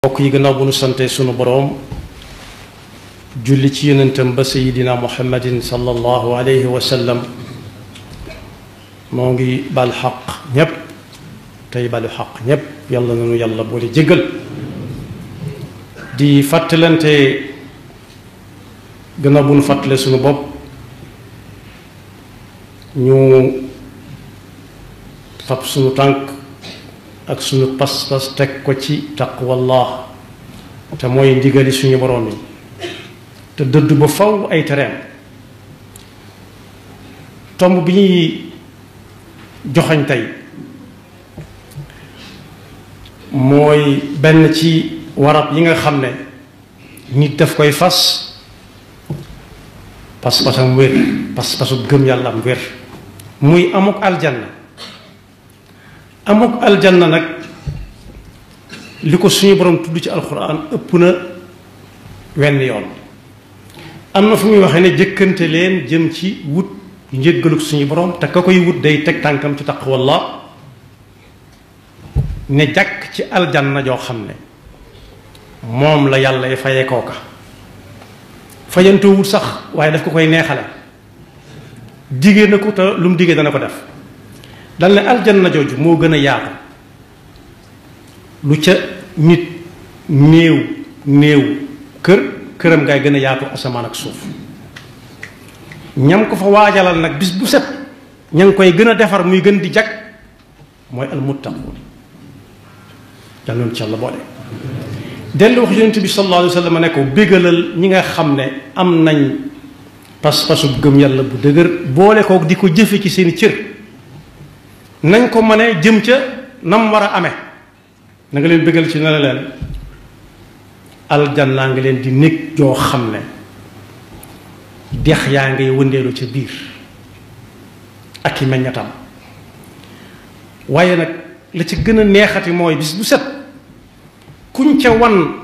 bokk yi gannaaw bu nu sante sunu boroom julli ci yonentam ba sayidina muhammadin sallallahu alayhi wa sallam moo ngi bal xaq ñépp tey balu xaq ñépp yàlla nanu yàlla boole jéggal di fàttalante gannaaw bu nu fàttale sunu bopp ñu fab sunu tànk ak sunu pas-pas teg ko ci taqwallah te mooy ndigali suñu boroom yi te dëdd ba faw ay tereem tomb bi ñuy joxañ tey mooy benn ci warab yi nga xam ne nit daf koy fas pas-pasam wér pas-pasu gëm yàlla am wér muy amuk aljanna amuk aljanna nag li ko suñu borom tudd ci alxuraan ëpp na wenn yoon am na fu muy waxee ne jëkkante leen jëm ci wut njëggaluk suñu borom te ka koy wut day teg tànkam ci taqwallah ne jàkk ci aljanna joo xam ne moom la yàlla fayee kooka fayantoo wut sax waaye daf ko koy neexale digée na ko te lu mu digée dana ko def dal ne aljanna jooju moo gën a yaatu lu ca nit néew këram ngay gën a yaatu asamaan ak suuf ñam ko fa waajalal nag bis bu set ña ngi koy gën a defar muy gën di jag mooy almuttaquun yàlla noonu ci yàlla boole dellu wax yonent bi sallallahu alayhi wa sallam ne ko bégalal ñi nga xam ne am nañ pas-pasu gëm yàlla bu dëgër boole kook di ko jëfe ci seeni cër nañ ko mëne jëm ca nam war a amee na nga leen bëggal ci ne la leen aljanna nga leen di nekk joo xam ne dex yaa ngay wëndeelu ca biir ak i meññatam waaye nag la ci gën a neexati mooy bis bu set kuñ ca wan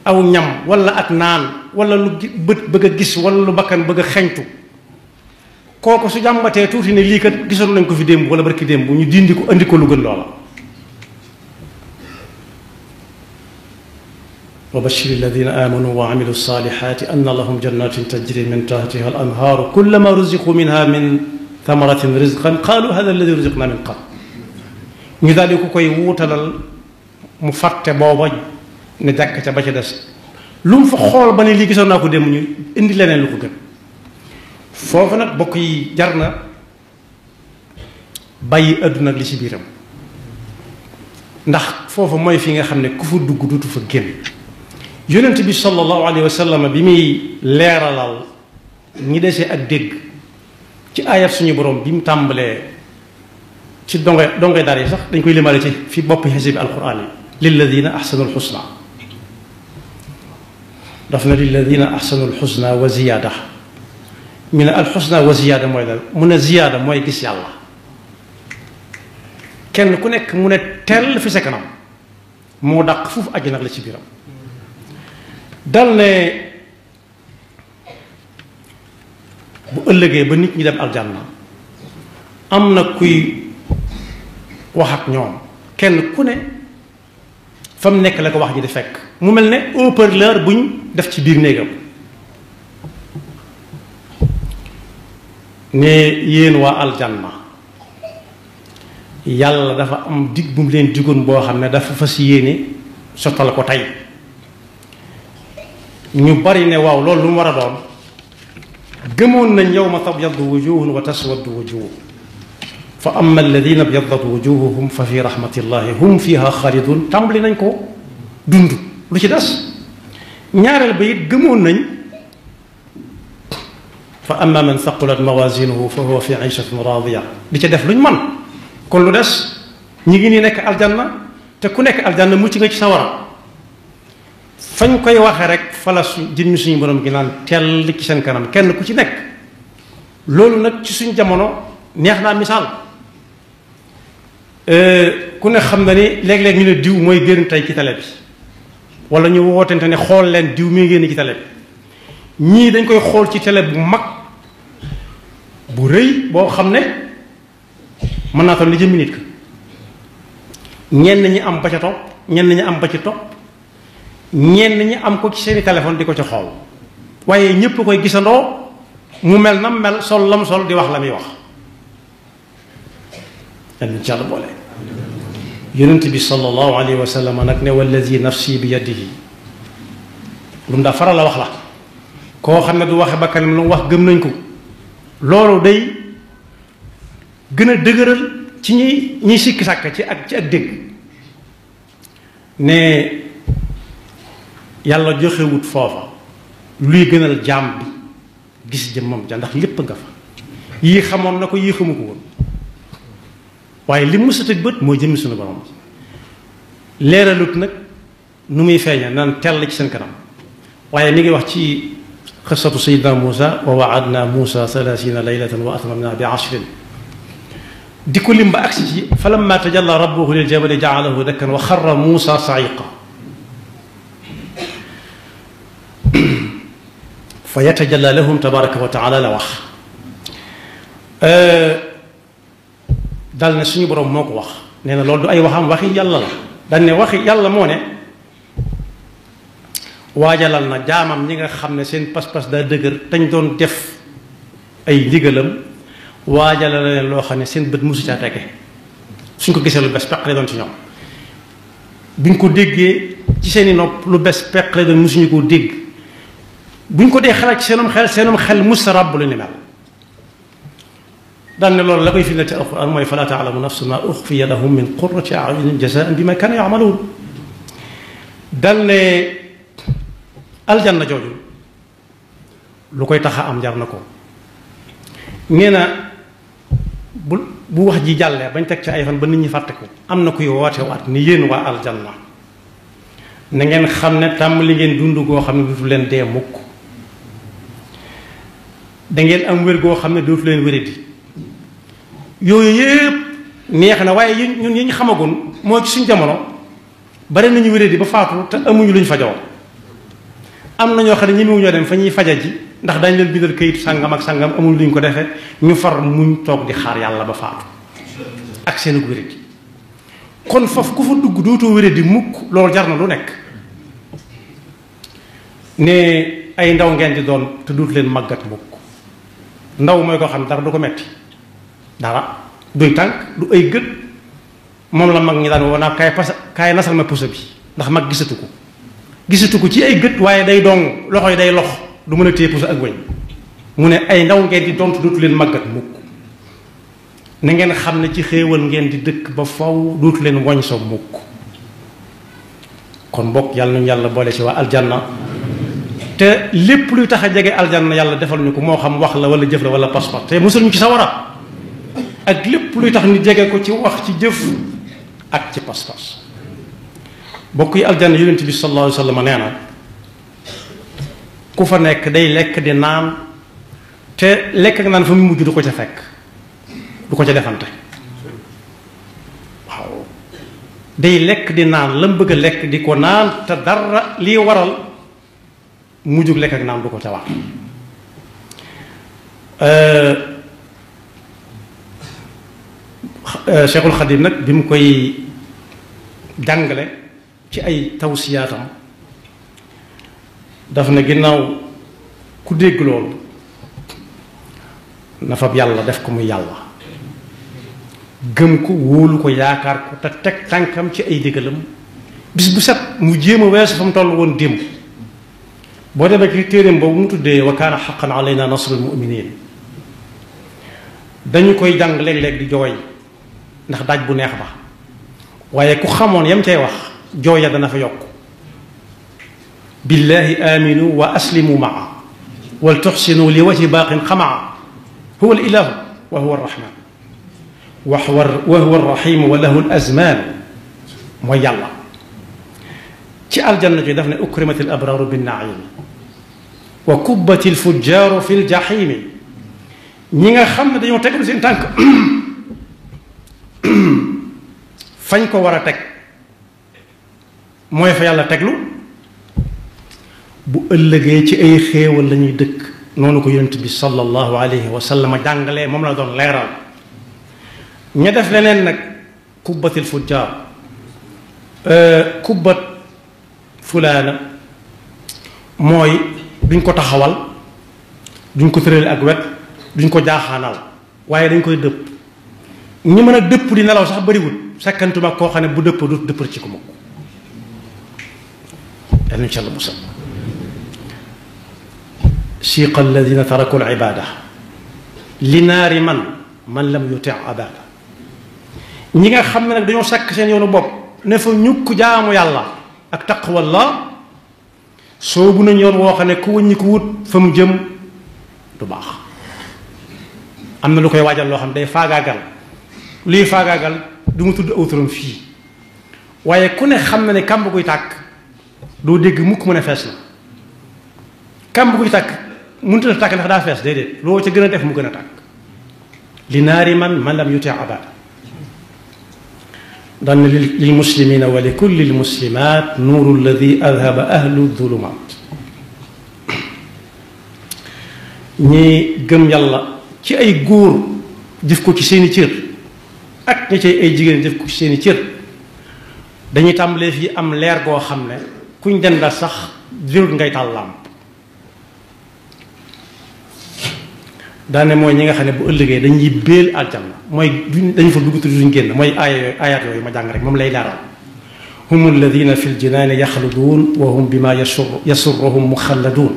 aw ñam walla ak naan walla lu bët bëgg a gis walla lu bakkan bëgg a xeñtu kooku su jàmbatee tuuti ne lii kat gisoon nañ ko fi démb wala barki démb ñu dindi ko andi ko lu gën loola wa bashiri alladina amanu wa amilu salihati anna lahum jannatin tajri min tahtiha al anhaaru kullama ruziqu minha min thamaratin rizqan qalu hada alladi ruziqna min qabl ñu daal di ko koy wuutalal mu fàtte booba ne jàkk ca ba ca des lu mu fa xool ba ne lii gisoon naa ko démb ñu indi leneen lu ko gën foofu nag bokk yi jar na bàyyi àdduna ak li ci biiram ndax foofu mooy fi nga xam ne ku fa dugg dutu fa génn yonent bi sallallahu alayhi wa sallam bi muy leeralal ñi desee ak dégg ci ayat suñu borom bi mu tàmbalee ci donge daar yi sax dañ koy limaale ci fi bopp xisbi alquran yi lilladina ahsanu alxusna daf na lilladina ahsanu alxusna wa ziyaada ñu ne alxusna wa ziyaada mooy lan mu ne ziyaada mooy gis yàlla kenn ku nekk mu ne tell fi sa kanam moo dàq foofu aju nag la ci biiram dal ne bu ëllëgee ba nit ñi dem aljanna am na kuy wax ak ñoom kenn ku ne fa mu nekk la ko wax ji di fekk mu mel ne haut-parleur buñ def ci biir néegam ne yéen waa aljanna yàlla dafa am dig bu mu leen digoon boo xam ne dafa fas yéene sottal ko tey ñu bari ne waaw loolu lu mu war a doon gëmoon nañ yawma tabyaddu wujuhun wa taswaddu wujuh fa amma alladina abyaddat wujuhuhum fa fi rahmatillahi hum fiha xaalidun tàmbali nañ ko dund lu ci des ñaareel ba it gëmoon nañ fa amma man thaqulat mawazinuhu fa huwa fi ishatin radiya di ca def luñ man kon lu des ñi ngi nii nekk aljanna te ku nekk aljanna mucc nga ci sawara fañ koy waxee rek fala jëmmi suñu borom gi naan teel ci seen kanam kenn ku ci nekk loolu nag ci suñ jamono neex naa misaal ku ne xam na ni léeg-léeg ñu ne diw mooy génn tey ci télé bi wala ñu wootente ne xool leen diw mi génn ci télé bi ñii dañ koy xool ci télé bu mag bu rëy boo xam ne mën naa toll ni jëmmi nit ka ñenn ñi am ba ca topp ñenn ñi am ba ci topp ñenn ñi am ko ci seeni téléphone di ko ci xool waaye ñépp koy gisandoo mu mel na mel sol lam sol di wax la muy wax yàlla ci yàlla boole yonent bi sallallahu alayhi wa sallam nag ne wallazi nafsi bi yadihi lu mu daa faral la wax la koo xam ne du waxe bakkanam lu mu wax gëm nañ ko loolu day gën a dëgëral ci ñiy sikki sàkk ci ak dégg ne yàlla joxewut foofa luy gënal jaam bi gis jëmmam ja ndax lépp nga fa yii xamoon na ko yii xamu ko woon waaye li mësa tëg bët mooy jëmmi suñu borom leeralut nag nu muy feeña naan tell ci seen kanam waaye mi ngi wax ci xisatu sayidna Muusa wa waadna Muusa 30 laylatan wa atmamna bi 10 di ko lim ba agsi ci fa lamma tajalla rabbuhu lil jabali jaalahu dakkan wa xarra Muusa sa'iqa fa yatajalla lahum tabaraka wa taala la wax dal ne suñu borom moo ko wax nee na loolu du ay waxam waxi yàlla la dañ ne waxi yàlla moo ne waajalal na jaamam ñi nga xam ne seen pas-pas daa dëgër dañ doon def ay ndigalam waajalal leen loo xam ne seen bët mosu caa tege suñ ko gisee lu bes peq la doon ci ñoom buñ ko déggee ci seeni nopp lu bes peq la doon mosuñu koo dégg buñ ko dee xalaat ci seenum xel mus sa ràbb lu ni mel daan ne loolu la koy firndeel ci alquran mooy falaa taalamu nafsun maa uxfiya lahum min qurrati a'yunin jazaan bimaa kaanu ya'maluun daan ne aljanna jooju lu koy tax a am jar na ko nee na bu wax ji jàllee bañ teg ci ay fan ba nit ñi fàtte ko am na kuy woote waat ni yéen waa aljanna na ngeen xam ne tàmbali ngeen dund goo xam ne dootu leen dee mukk da ngeen am wér goo xam ne dootu leen wéradi yooyu yëpp neex na waaye ñun yi ñu xamagoon moo ci suñ jamono bare nañu wéradi ba faatu te amuñu luñ fajoo am na ñoo xam ne ñi mu ñoo dem fa ñuy faja ji ndax dañ leen bindal kayit sàngam ak sàngam amul luñ ko defee ñu far muñ toog di xaar yàlla ba faatu ak seen wéradi kon foofu ku fa dugg dootoo wéradi mukk loolu jar na lu nekk ne ay ndaw ngeen di doon te dootu leen màggat mukk ndaw mooy ko xam dara du ko metti dara duy tànk du ay gët moom la mag ñi daan woo naa kaay nasal ma pusa bi ndax mag gisatu ko ci ay gët waaye day dong loxo yi day lox du mën a téye pusa ak wëñ mu ne ay ndaw ngeen di doon te dootu leen màggat mukk na ngeen xam ne ci xéewal ngeen di dëkk ba faw dootu leen woñ so mukk kon mbokk yàlla nañu yàlla boole ci waa aljanna te lépp luy tax a jege aljanna yàlla defal ñu ko moo xam wax la wala jëf la wala pas-pas te musul ñu ci sawara ak lépp luy tax ñu jege ko ci wax ci jëf ak ci pas-pas bokk yi aljanna yonent bi sallallahu alayhi wa sallam nee na ku fa nekk day lekk di naan te lekk ak naan fa mu mujj du ko ca fekk du ko ca defante waaw day lekk di naan la mu bëgg a lekk di ko naan te dara lii waral mujjug lekk ak naan du ko ca war Cheikhul Khadim nag bi mu koy jàngale ci ay tawsiyaatam daf na ginnaaw ku dégg loolu na fab yàlla def ko muy yàlla gëm ko wóolu ko yaakaar ko te teg tànkam ci ay digalam bis bu set mu jéem a weesu fa mu toll woon démb boo demee ci téeréem boobu mu tuddee wa kaana xaqan alayna nasrul muminin dañu koy jàng léeg-léeg di jooy ndax daaj bu neex ba waaye ku xamoon yam cay wax jooy ya dana fa yokk billahi aminu wa aslimu maa wal tuxsinu li wajhi baaqin xamaa huwa al ilahu wa huwa arrahman wa huwa arrahim wa lahu al azman mooy yàlla ci aljanna ji daf ne ukrimat al abraaru binnaim wa kubbat al fujjaaru fi l jaximi ñi nga xam ne dañoo teglu seen tànk fañ ko war a teg mooy fa yàlla teglu bu ëllëgee ci ay xéewal la ñuy dëkk noonu ko yonent bi sallallahu alayhi wa sallam jàngalee moom la doon leeral ña def leneen nag kubbatil fujjaar kubbat fulaana mooy duñ ko taxawal duñ ko tëral ak wet duñ ko jaaxaanal waaye dañ koy dëpp ñi mën a dëpp di nelaw sax bariwul sakkantuma koo xam ne bu dëpp du dëppal ci ko mukk yàlla incha allah musal siqa alladina taraku al ibada li naari man lam yuti abada ñi nga xam ne nag dañoo sàkk seen yoonu bopp ne fa ñukk jaamu yàlla ak taqwallah soobu nañ yoon woo xam ne ku wëññi ko wut fa mu jëm du baax am na lu koy waajal loo xam ne day faagaagal luy faagaagal du mu tudd aw turam fii waaye ku ne xam na ne kàmb guy tàkk doo dégg mukk mu ne fees na kàmb guy tàkk mënut a tàkk ndax daa fees déedéet loo ca gën a def mu gën a tàkk li naari man lam yuti abada daan lil muslimina wa li kulli l muslimat nuuru alladi adhaba ahlu dhulumat ñi gëm yàlla ci ay góor jëf ko ci seeni cër ak ñi cay ay jigéen jëf ko ci seeni cër dañuy tàmbalee fii am leer goo xam ne kuñ dendal sax jërul ngay taal làmp daane mooy ñi nga xam ne bu ëllëgee dañuy béel aljanna mooy dañu fa dugg te duñ génn mooy ayat yooyu ma jàng rek moom lay leeral hum alladina fi ljinaani yaxluduun wa hum bima yasurruhum muxalladuun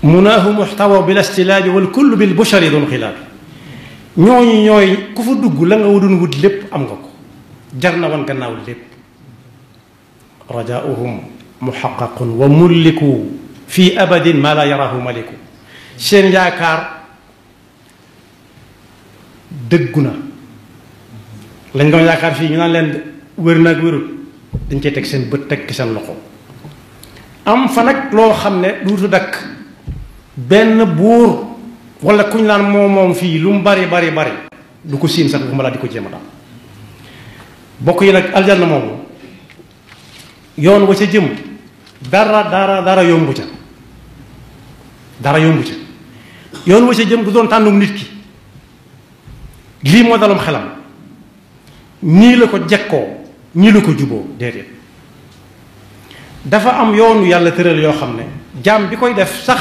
munaahu muxtawa bil istilaabi wal kullu bil bushari dun xilaabi ñooñu ñooy ku fa dugg la nga doon wut lépp am nga ko jar na wan gannaaw lépp rajaauhum muxaqaqun wa mulliku fi abadin ma la yaraahu maliku seen yaakaar dëggu na lañ doon yaakaar fii ñu naan leen wér na ak wérut dañ cey teg seen bët teg seen loxo am fa nag loo xam ne duutu dakk benn buur wala kuñ naan moom fii lu mu bari du ko siin sax bu ma laa di ko jéem a daal bokk yi nag aljanna moomu yoon wa ca jëm dara yombu ca yoon wa ca jëm du doon tànnum nit ki lii moo dalum xelam nii la ko jekkoo nii la ko juboo déedéet dafa am yoonu yàlla tëral yoo xam ne jaam bi koy def sax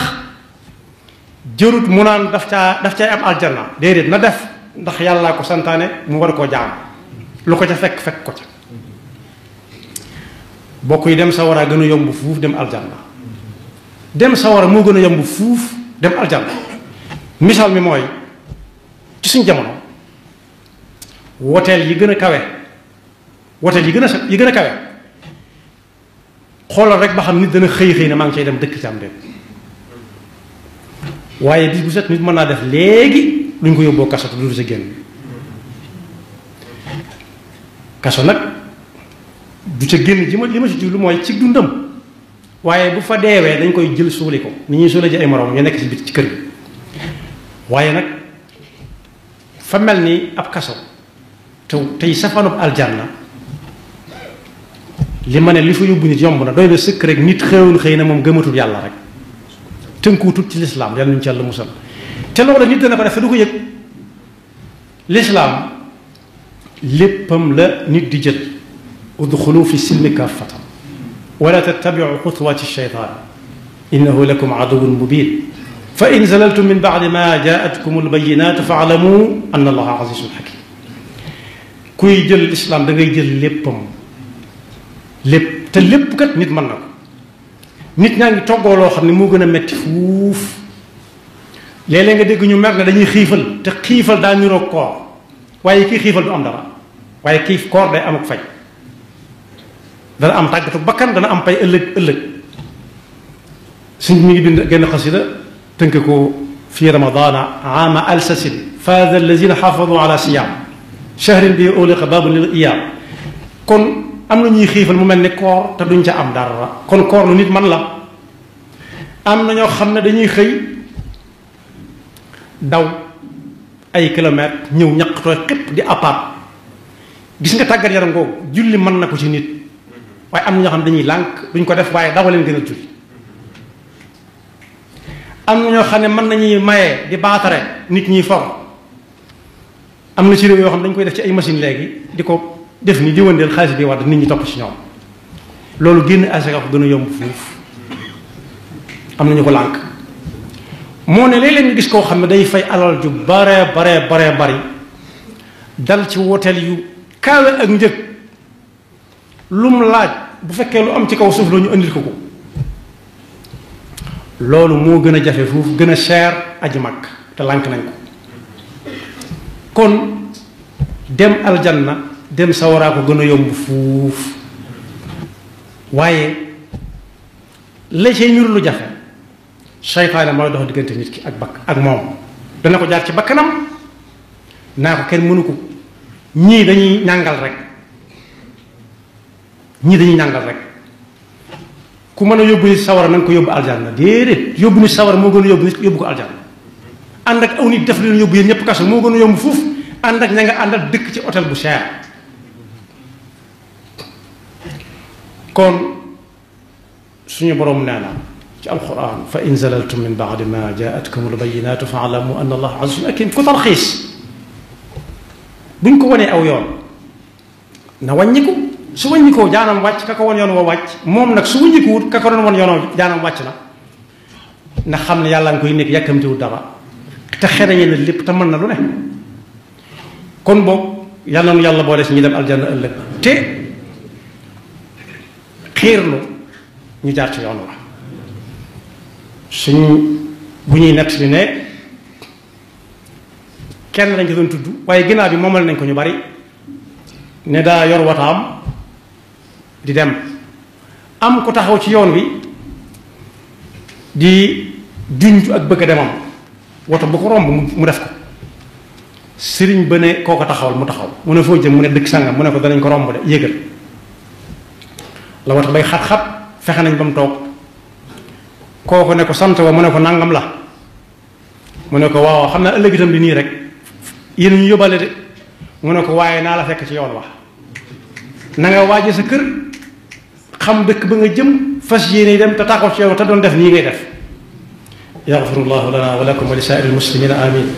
jërut mu naan daf caay am aljanna déedéet na def ndax yàllaa ko santaane mu war koo jaam lu ko ca fekk ko ca bokk yi dem sawara gën a yomb fuuf dem aljanna dem sawara moo gën a yomb fuuf dem aljanna misaal mi mooy ci suñ jamono woteel yi gën a kawe woteel yi gën a kawe xoolal rek ba xam nit dana xëy ne maa ngi cay dem dëkk ci am dem waaye bis bu set nit mën naa def léegi luñ ko yóbboo kaso te du sa génn kaso nag du ca génn li ma ci jublu mooy ci dundam waaye bu fa deewee dañ koy jël suuli ko ni ñuy suule ji ay moroom ñu nekk ci biir ci kër gi waaye nag fa mel ni ab kaso tey safanub aljanna li ma ne li fa yóbbu nit yomb na doy na sëkk rek nit xëy na moom gëmatul yàlla rek tënkuwutut ci lislaam yàlla nañu ci yàlla musal te loolu nit dana ko def du ko yëg lislaam léppam la nit di jël udxulu fi silmi kaafatan wala tattabiu xutuwaati shaytaan innahu lakum aduwun mubin fa in zalaltum min bacdi ma jaatkum albayinatu faalamu anna allaha azizun hakim kuy jël lislaam da ngay jël léppam lépp te lépp kat nit mën na ko nit ñaa ngi toggoo loo xam ne moo gën a metti fuuf léeg-léeg nga dégg ñu mer ne dañuy xiifal te xiifal daa niroog koor waaye kii xiifal du am dara waaye kii koor day am ak fay dana am tàggatu bakkan dana am pay ëllëg suñ mi ngi bind genn xasida tënk ko fi ramadana ama alsasin faada allazina xafadu ala siyam shahrin bi uliqa babu lil iyam kon am na ñuy xiifal mu mel ni koor te duñ ca am dara kon koor lu nit man la am na ñoo xam ne dañuy xëy daw ay kilomètres ñëw ñaq tooy xépp di appaat gis nga tàggat yaram googu julli mën na ko ci nit waaye am na ñoo xam ne dañuy lànk duñ ko def waaye dawa leen gën a julli am na ñoo xam ne mën nañuy maye di baatare nit ñi for am na ci réew yoo xam ne dañ koy def ci ay machine léegi di ko def ni di wëndeel xaalis bi wadd nit ñi topp ci ñoom loolu génn asaka ko gën a yomb fuuf am nañu ko lànk moo ne léeg-léeg nga gis koo xam ne day fay alal ju bare bari dal ci woteel yu kaawe ak njëg lu mu laaj bu fekkee lu am ci kaw suuf la ñu indil ko loolu moo gën a jafe fuuf gën a cher aji mag te lànk nañ ko kon dem aljanna dem sawaraa ko gën a yomb fuuf waaye la cee ñur lu jafe seytaane mooy dox diggante nit ki ak moom dana ko jaar ci bakkanam naa ko kenn mënu ko ñii dañuy nàngal rek ku mën a yóbbu nit sawara na nga ko yóbbu aljanna déedéet yóbbu nit sawara moo gën a yóbbu nit yóbbu ko aljanna ànd ak aw nit def leen yóbbu yéen ñëpp kaso moo gën a yomb fuuf ànd ak ña nga àndal dëkk ci hôtel bu cher kon suñu borom nee na ci alquran fa in zalaltum min baadi ma jaatkum albayinatu fa alamu anna allah azizun hakim ku tarxiis buñ ko wanee aw yoon na wàññiku su wàññikoo jaanam wàcc ka ko won yoon wa wàcc moom nag su wàññikuwut ka ko doon won yoon jaanam wàcc na xam ne yàlla nga koy nekk yàkkamtiwut dara te xereñe na lépp te mën na lu ne kon boog yàlla nu yàlla boole si ñu dem aljanna ëllëg te xiirlu ñu jaar ci yoon wa suñ bu ñuy nett li ne kenn lañ ko doon tudd waaye ginnaaw bi moomal nañ ko ñu bari ne daa yor wataam di dem am ku taxaw ci yoon wi di junj ak bëgg a demam woto bu ko romb mu def ko sëriñ ba ne koo ko taxawal mu taxaw mu ne foo jëm mu ne dëkk sangam mu ne ko danañ ko romb de yégal la woto bay xat-xat fexe nañ ba mu toog kooku ne ko sant wa mu ne ko nangam la mu ne ko waaw xam naa ëllëg itam di nii rek yéen ñu yóbbaale de mu ne ko waaye naa la fekk ci yoon wax na nga waaje sa kër xam dëkk ba nga jëm fas yéene dem te taxaw ci yow te doon def nii ngay def yaxfirullahu lana wa lakum wa li saa'iril muslimina amin